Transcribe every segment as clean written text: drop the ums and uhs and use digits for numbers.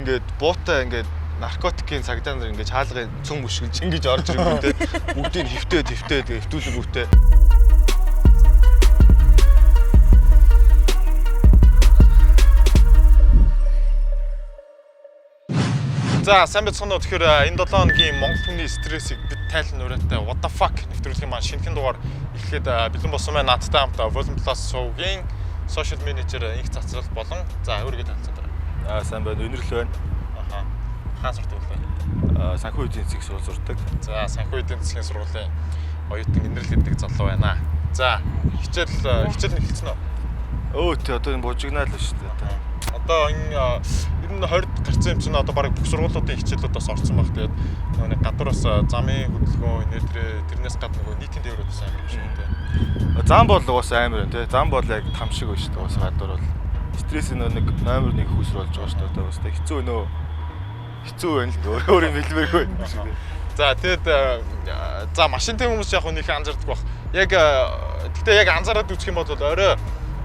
Ингээд буутай ингээд наркотикийн цагдаа нар ингээд хаалгын цөм мөшгөлж ингэж орж ирэнгүүтээ бүгдийг хөвтөө хөвтөө тэгээ хөвтүүлэнгүүтээ За сайн байцгаана уу. Тэгэхээр энэ 7 хоногийн Монгол хүний стрессийг бид тайлан нураатай What the fuck нэвтрүүлгийн маань шинэхэн дугаар эхлэхэд бэлэн болсон байна. Надтай хамт Volume Plus сувгийн social manager инх цацрал болон за өөрийгөө танилцуулаарай. Аа сайн байна. Өнөрлөл байна. Аха. Хаан сурдаг вэ? Аа санхүү эдийн засгийн сургууль сурдаг. За санхүү эдийн засгийн сургуулийн оюутан Инэрл гэдэг залуу байна. За хичээл хичээл нь эхэлсэн үү? Өө тий одоо энэ бужигнаа л шүү дээ. Одоо. Одоо энэ ер нь 20 гарцсан юм чинь одоо баг бүх сургуулиудын хичээлүүд бас орсон баг. Тэгээд нөгөө нэг гадуур бас замын хөдөлгөөн инээдрээ тэрнээс гадна нөгөө нийтийн тээврүүд бас амар юм шиг тий. Зам бол угаасаа амар байна тий. Зам бол яг там шиг байна шүү дээ. Угаасаа гадуур бол стресс нөө нэг номер 1 хүүсэр болж байгаа шүү дээ. Одоо бас тий хэцүү нөө хэцүү байна л өөр өөр юм хэлмээргүй байна шиг тий. За тэгээд за машинтай хүмүүс яг нөх анзаардаг бах. Яг гэхдээ яг анзаараад үзэх юм бол орой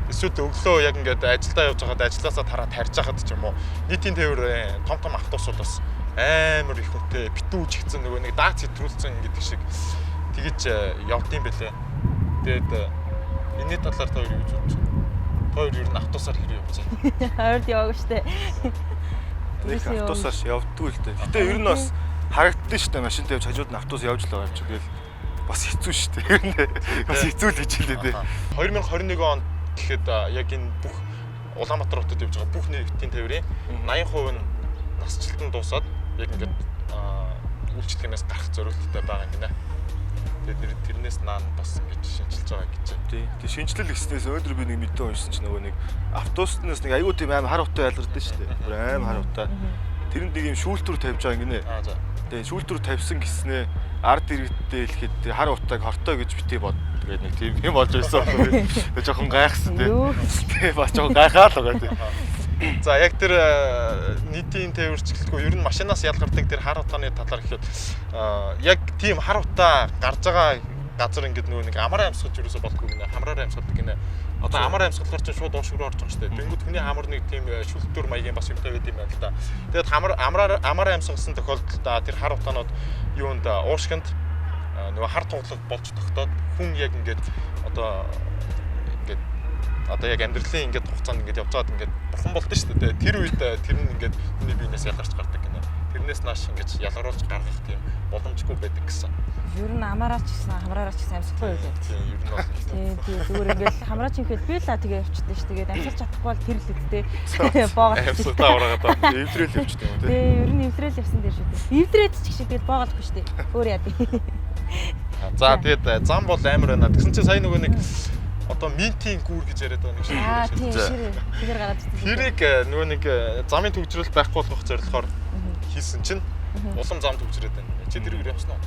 эсвэл өглөө яг ингээд ажилдаа явж байхад ажилласаа тараад харж байхад ч юм уу нийтийн тээвэр том том автобусууд бас амар их хүнтэй битүүж ихсэн нөгөө нэг даац хэтрүүлсэн гэдэг шиг тэгэж явдсан бэлээ. Тэгээд энэний талаар та хоёр юу гэж бодож байна? Та хоёр ер нь автобусаар хэрэг явж байна. Ойрд яваагүй штэ. Нэг автобусаар явдгүй л дээ. Гэтэ ер нь бас харагддаг шүү дээ. Машинтай явж хажууд нь автобус явж л байгаа юм чи. Тэгэл бас хэцүү шүү дээ. Ер нь бас хэцүү л гэж хэлээ дээ. 2021 онд гэхэд яг энэ бүх Улаанбаатар хотод явж байгаа бүх нийтийн тээврийн 80% нь насжилтан дуусаад яг ингээд үйлчлэгнээс гарах зориулттай байгаа юм гинэ. Тэгээд тэрнээс наан бас ингэж шинчилж байгаа гэж. Тий. Тэг шинжлэл гэснээс өнөөдөр би нэг мэдээ уншсан чинь нөгөө нэг автобуснаас нэг аюу тийм аим хар утаа ялгардаг шүү дээ. Бүр аим хар утаа. Тэрэнд нэг юм шүүлтүр тавьж байгаа юм гинэ. Аа за. Тэгээ шүүлтүр тавьсан гэснээ ард иргэдтэй хэлэхэд тэр хар утааг хортой гэж битгий бод. Тэгээд нэг тийм юм болж байсан байхгүй. Тэгээ жоохон гайхсан тий. Тэгээ бас жоохон гайхаа л байгаа тий. За яг тэр нийтийн тээвэрчлэлтгүй ер нь машинаас ялгардаг тэр хар утааны талаар гэхэд яг тийм хар утаа гарч байгаа газар ингээд нөгөө нэг амар амьсгалж юусоо болдгоо гинэ хамраар амьсгалдаг гинэ. Одоо амар амьсгалахаар чинь шууд доош руу орж байгаа шүү дээ. Тэнгүүд хүний хамар нэг тийм шүлтүр маягийн бас юмтай байд юм байна л да. Тэгээд хамар амраар амар амьсгалсан тохиолдолд тэр хар утаанууд юунд уушгинд нөгөө хар туглал болж тогтоод хүн яг ингээд одоо ингээд одоо яг амьдралын ингээд хугацаанд ингээд явж байгаад ингээд бурхан болдсон шүү дээ. Тэр үед тэр нь ингээд хүний биенээс ялгарч гардаг гинэ. Тэрнээс нааш ингээд ялгаруулж гаргах тийм боломжгүй байдаг гэсэн. Ер нь амаараа ч гэсэн хамраараа ч гэсэн амьсахгүй юу гэдэг. Тийм ер нь бол Тийм тийм зүгээр ингээд хамраа ч ингээл би л тэгээ явчихдаг ш. Тэгээд амьсгалж чадахгүй бол тэр л үдтэй. Боогол. Амьсгалаа ураагаад байна. Эвдрэл явчихдаг юм тий. Тийм ер нь эвдрэл явсан дээр шүү дээ. Эвдрээд ч гэх шиг тэгээд боогоолохгүй шүү дээ. Өөр яа тий. За тэгээд зам бол амар байна. Тэгсэн чинь сая нөгөө нэг одоо минтийн гүүр гэж яриад байгаа нэг шиг. Аа тийм шир. Тэгэхээр гараад ирсэн. Тэрийг нөгөө нэг замын төгжрөл байхгүй болгох зорилгоор хийсэн чинь улам зам төгжрөөд байна. Чи тэрүүгээр явсан уу?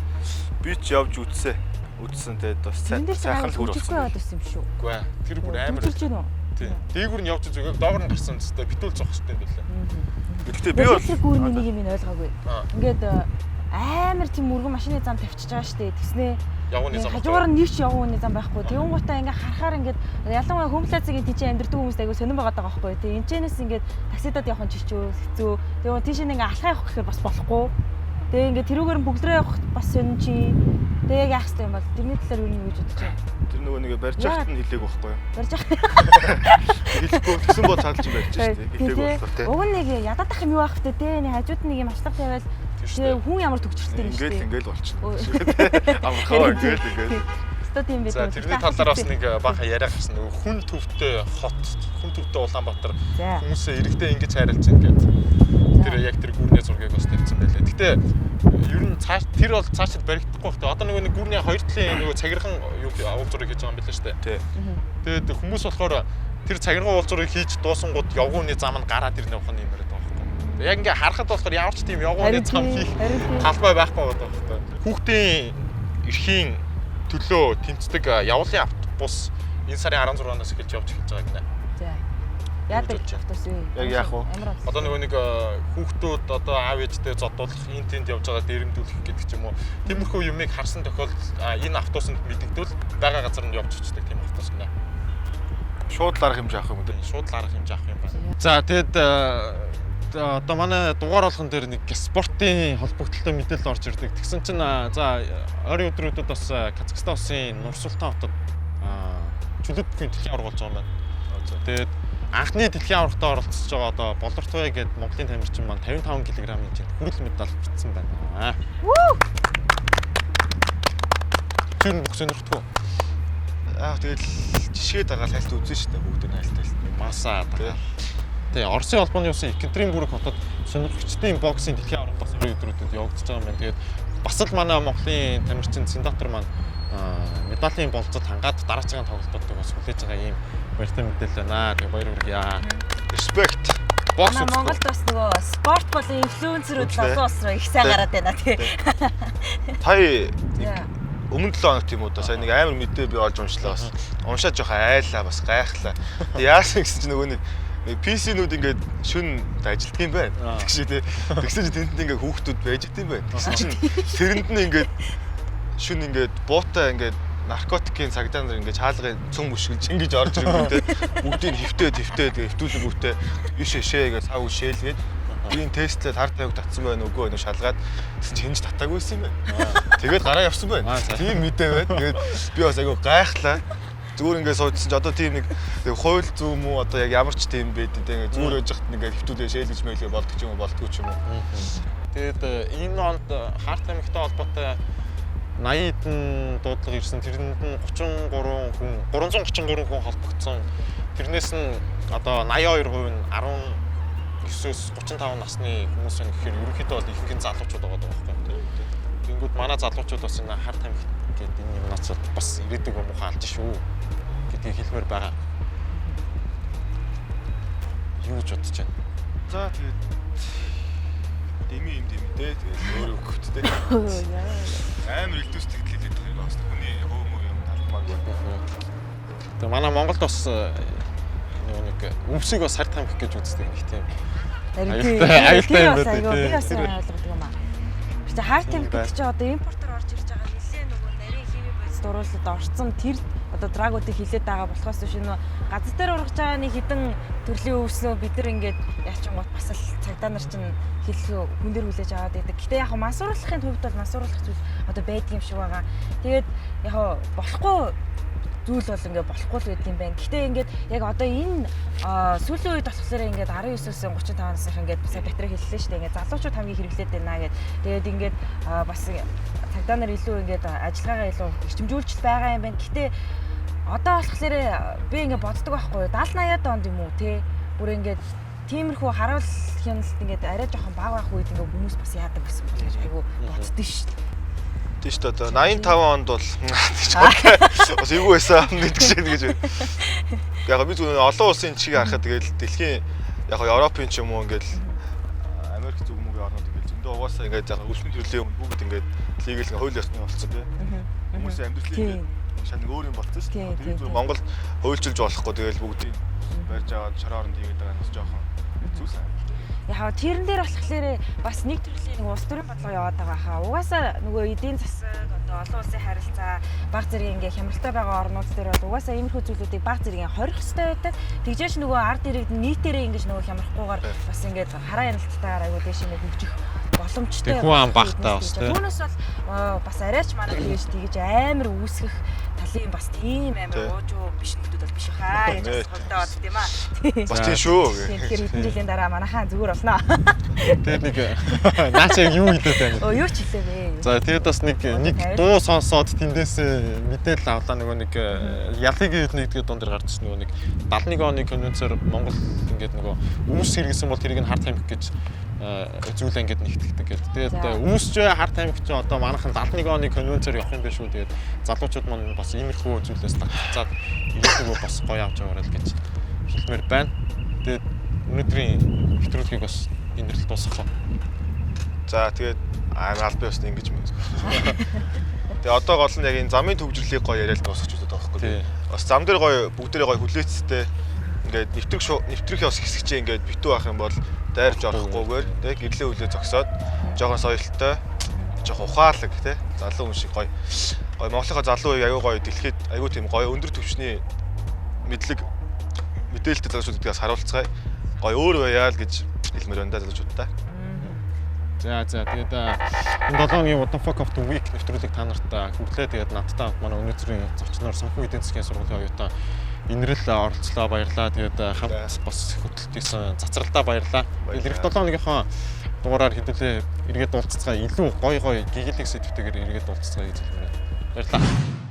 Би ч явж үзсэ. Үзсэн тэгээд бас сайхан л гүр болсон. Яваад ирсэн юм шүү. Үгүй ээ. Тэр бүр амар. Төгжирч гэнэ үү? Тийм. Дээгүүр нь явж үзээгүй доогор нь гарсан зү битүүл зогстой юм билээ. Гэхдээ би бол тэр гүүрний нэг юм ойлгоогүй. Ингээд амар тийм өргөн машины зам тавьчихж байгаа шүү дээ. Тэгснээ явганы зам. Хажуугаар нь нэг ч явганы зам байхгүй. Тэгүн гутаа ингээ харахаар ингээд ялангуяа Хөмлазигийн тийч амьдардаг хүмүүст айгүй сонирн байгаа даа байхгүй. Тэг энэчнээс ингээд таксидад явах нь чичүү хэцүү. Тэгүн тийш нь ингээ алхаа явах гэхээр бас болохгүй. Тэгээ ингээд тэрүүгээр нь бүгдрээ явах бас сонин чи. Тэгээ яг яах хэрэгтэй юм бол тэрний талаар юу гэж бодож байна? Тэр нөгөө нэг барьж байхад нь хэлээг байхгүй юу? Барьж байх. Хэлэхгүй тэгсэн бол цаадалж барьж шүү дээ. Хэлээг болохоор тий. Уг нь нэг ядаад ах юм юу байх вэ те? Нэг хажууд нь нэг юм ачлага тавиал тэгээ хүн ямар төгжрэлтэй юм шүү дээ. Ингээл ингээл болчихно. Амархаа ингээл ингээл. Өстө тийм байдаг. За тэрний талаар бас нэг баахан яриа гарсан. Нөгөө хүн төвтэй хот, хүн төвтэй Улаанбаатар хүмүүсээ иргэдээ ингэж хайрлаж байна гэдэг. Тэр яг тэр гүүрний зургийг бас тавьсан байлаа. Гэтэ ер нь цааш тэр бол цаашид баригдахгүй байх. Одоо нөгөө нэг гүүрний хоёр талын нөгөө цагирхан юу уулзуурыг хийж байгаа юм билээ шүү дээ. Тэгээд хүмүүс болохоор тэр цагирхан уулзуурыг хийж дуусангууд явгууны зам нь гараад ирнэ ухааны юм яриад байгаа байхгүй. Яг ингээ харахад болохоор ямар ч тийм явгууны зам хийх талбай байхгүй байгаа байхгүй. Хүүхдийн эрхийн төлөө тэмцдэг явуулын автобус энэ сарын 16-наас эхэлж явж эхэлж байгаа гинэ. За. Яадаг автобус вэ? Яг яах вэ? Одоо нөгөө нэг хүүхдүүд одоо аав ээжтэй зодуулах, энэ тэнд явж байгаа дээрэмдүүлэх гэдэг ч юм уу. Тиймэрхүү юмыг харсан тохиолдолд энэ автобусанд мэдэгдвэл байгаа газар нь явж очдог тийм автобус гинэ. Шууд л арга хэмжээ авах юм үү? Шууд л арга хэмжээ авах юм байна. За тэгэд одоо манай дугаар болгон дээр нэг спортын холбогдлолтой мэдээлэл орж ирдэг. Тэгсэн чинь за ойрын өдрүүдэд бас Казахстан улсын Нурсултан хотод чөлөөт бүхийн дэлхийн аварга болж байгаа юм байна. Тэгээд анхны дэлхийн аваргад оролцож байгаа одоо Болортой гээд Монголын тамирчин маань 55 кг-ийн хэмжээнд хүрэл медаль бичсэн байна. Тэр нь бүх сонирхдаггүй. Аа тэгэл жишгээ дагаал хайлт үзэн шүү дээ бүгд нь хайлт хайлт. Масаа дагаал. Тэгээ Оросын холбооны улсын Екатеринбург хотод сонирхогчдын боксын дэлхийн аварга бас өрөө өдрүүдэд явагдаж байгаа юм байна. Тэгээд бас л манай Монголын тамирчин Синдатор маань медалийн болцоод хангаад дараагийн тоглолтуудыг бас хүлээж байгаа ийм баяртай мэдээлэл байна. Тэгээ баяр хүргье. Respect. Бокс Манай Монголд бас нөгөө спорт болон инфлюенсерүүд олон улс руу их сайн гараад байна тий. Сая нэг өмнө 7 хоног тийм үү да сая нэг амар мэдээ би олж уншлаа бас. Уншаад жоохон айлаа бас гайхлаа. Тэг яасан гэсэн чинь нөгөө нэг PC-нүүд ингээд шүн ажилтг юм байна. Тэгшээ тий. Тэгсэн чинь тэнд ингээд хүүхдүүд байж идэм байна. Тэгсэн чинь тэрэнд нь ингээд шүн ингээд буутай ингээд наркотикийн цагдаа нар ингээд хаалгын цөм мөшгөлж ингэж орж ирэнгүүт тий. Бүгдийг хөвтөө хөвтөө тэгээ хөвтүүлэнгүүтээ иш шээ гэж сав шээлгээд би энэ тестлээд хар тавиг татсан байна үгүй байна шалгаад тэгсэн чинь хинж татаагүй байсан юм байна. Тэгээд гараа явсан байна. Тийм мэдээ байна. Тэгээд би бас айгүй гайхлаа. Зүгээр ингээд суудсан чи одоо тийм нэг хууль зүйн юм уу одоо яг ямар ч тийм байд тийм ингээд зүгээр байж хат ингээд хөвтүүлээ шээлгэж мэлгээ болдог ч юм уу болдгоо ч юм уу. Тэгээд энэ онд хар тамхитай холбоотой 80 хэдэн дуудлага ирсэн. Тэрэнд нь 33 хүн 333 хүн холбогдсон. Тэрнээс нь одоо 82% нь 19-өөс 35 насны хүмүүс байна гэхээр ерөнхийдөө бол ихэнх нь залуучууд байгаа байхгүй. Тэнгүүд манай залуучууд бас энэ хар тамхи гэдэг энэ юмнаас бас ирээдүг муухай алж шүү гэдгийг хэлмээр байгаа. Юу гэж бодож байна? За тэгээд деми юм деми те тэгээд өөрөө өгөхт те. Амар элдв сэтгэл хэлээд байгаа юм бас хүний хөө мөө юм талмаагүй. Тэгээ манай Монголд бас нэг өвсийг бас хар тамхи гэж үздэг нэг тийм аюултай юм байна. Би бас ойлгодог юм аа. Би хар тамхи гэдэг чинь одоо импортоор орж ирж байгаа нэлээ нөгөө нарийн хими бодис дуруулалд орцсон тэр одоо драгуудыг хилээд байгаа болохоос биш нөө газар дээр ургаж байгаа нэг хідэн төрлийн өвснөө бид нар ингээд яачингууд бас л цагдаа нар чинь хэлэх хүн дээр хүлээж аваад байдаг. Гэтэ яг мансууруулахын хувьд бол мансууруулах зүйл одоо байдаг юм шиг байгаа. Тэгээд яг болохгүй зүйл бол ингээ болохгүй л байдаг юм байна. Гэтэ ингээд яг одоо энэ сүүлийн үед болохоор ингээд 19-өөс 35 насных ингээд сая батарей хэллээ шүү дээ. Ингээд залуучууд хамгийн хэрэглээд байна гэд. Тэгээд ингээд бас цагдаа нар илүү ингээд ажиллагаагаа илүү эрчимжүүлж байгаа юм байна. Гэтэ одоо болохоор би ингээд боддог байхгүй юу? 70 80-аад онд юм уу те? Бүр ингээд тиймэрхүү харуул хяналт ингээд арай жоохон бага байх үед ингээд хүмүүс бас яадаг гэсэн бол гэж айгу боддөө шүү дээ. Тийм шүү дээ. Одоо 85 онд бол бас эвгүй байсан гэдэг шиг гэж. Яг би зүгээр олон улсын чиг харахад тэгэл дэлхийн яг Европын ч юм уу ингээл Америк зүг мөгийн орнууд ингээл зөндөө угаасаа ингээд яг өлсмөн төрлийн юм бүгд ингээд легал хууль ёсны болцсон тий. Хүмүүсийн амьдралын ингээд шал нэг өөр юм болцсон шүү дээ. Тэр зүгээр Монголд хуульчилж болохгүй тэгэл бүгдийг барьж аваад шороо оронд хийгээд байгаа нь бас жоохон хэцүү сан. Яг тэрэн дээр болохоор бас нэг төрлийн нэг улс төрийн бодлого яваад байгаа хаа. Угаасаа нөгөө эдийн засаг одоо олон улсын харилцаа баг зэрэг ингээ хямралтай байгаа орнууд дээр бол угаасаа иймэрхүү зүйлүүдийг баг зэрэг хорих хэрэгтэй байдаг. Тэгжээч нөгөө ард иргэд нийтээрээ ингэж нөгөө хямрахгүйгээр бас ингээд хараа хяналтайгаар аягүй дээш ингээ хөгжих боломжтой. Хүн ам багтаа бас тийм. Түүнээс бол бас арайч манай тэгэж амар үүсгэх талын бас тийм амар уужуу биш нөхдүүд бол биш хаа гэж бас хувьдаа бодд юм аа. Бас тийм шүү. Тэгэхээр хэдэн жилийн дараа манайхаа зүгээр болно. Тэгээд нэг наач яг юу хэлээд байна. Өө юу ч хэлээ бэ. За тэгээд бас нэг дуу сонсоод тэндээс мэдээлэл авлаа нөгөө нэг ялыг нэгдүгээр дунд дээр гарч ирсэн нөгөө нэг 71 оны конвенцээр Монгол ингээд нөгөө өвс хэрэгсэн бол тэрийг нь хар тамхи гэж зүйл ингээд нэгтгэдэг гэдэг. Тэгээд өвсч хар тамхи чи одоо манайхан 71 оны конвенцээр явах юм биш үү. Тэгээд залуучууд маань бас иймэрхүү зүйлээс татцаад ирээдүгөө бас гоё авч яваарай л гэж хэлмээр байна. Тэгээд өнөөдрийн нэвтрүүлгийг бас энэ дэр дуусгах. За тэгээд амар албан ёсны ингэж мэн. Тэгээ одоо гол нь яг энэ замын төвжирлийг гоё яриад дуусгах гэдэг байгаа байхгүй. Бас зам дээр гоё бүгдээрээ гоё хүлээцтэй ингээд нэвтрэх ёс хэсэг чинь ингээд битүү байх юм бол дайрч орохгүйгээр тий гэрлээ үлээ зогсоод жоохон соёлтой жоохон ухаалаг тий залуу хүн шиг гоё гоё Монголынхаа залуу үеийг аюу гоё дэлхийд аюу тийм гоё өндөр түвшний мэдлэг мэдээлэлтэй залуучууд гэдгээс харуулцгаая. гоё өөр байяа л гэж хэлмээр байна да залуучуудаа. За, тэгээд энэ 7 хоногийн What the fuck of the week нэвтрүүлэг та нарт хүргэлээ. Тэгээд надтай хамт манай өнөөдрийн зочноор Санхүү эдийн засгийн сургуулийн оюутан Энэрэл оролцлоо, баярлаа. Тэгээд хамт бас хөтөлж исэн Цацралдаа баярлаа. Тэгээд ирэх 7 хоногийнхоо дугаараар хэдүүлээ эргээд уулзацгаа, илүү гоё гоё гэгээлэг сэдвтэйгээр эргээд уулзацгаа гэж хэлмээр байна. Баярлаа.